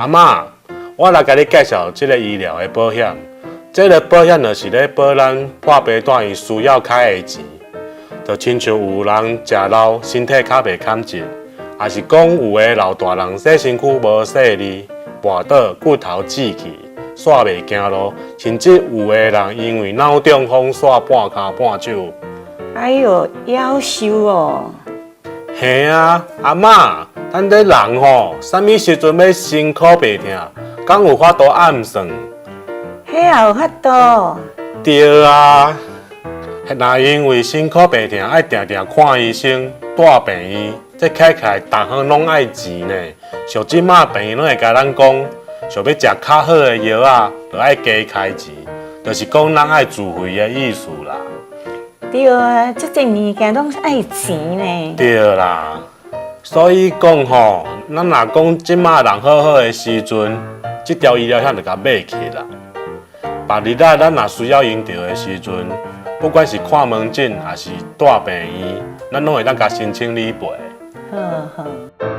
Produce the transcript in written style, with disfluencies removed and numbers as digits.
阿嬤，我來共你介紹這个醫療的保險。這个保險就是咧保咱破病住院需要開的錢，就親像有人食老，身體較袂堪折，抑是講有的老大人洗身軀無細膩，跋倒骨頭折去，煞袂行路，甚至有的人因為腦中風煞半跤半手。哎喲，夭壽哦！嘿啊，阿嬤，咱這人吼，啥物時陣欲身苦病痛，敢有法度暗算？彼也有法度？對啊，若因為身苦病痛愛定定看醫生、蹛病院，這開起來逐項攏愛錢呢。像這馬病院攏會共咱講，想欲食較好的藥仔，就愛加開錢，就是講咱愛自費的意思啦。對啊，這濟物件攏愛錢呢。對啦，所以講吼，咱若講這馬人好好的時陣，這條醫療險就共買起啦。別日仔咱若需要用著的時陣，不管是看門診，抑是蹛病院，咱攏會當共申請理賠。好好。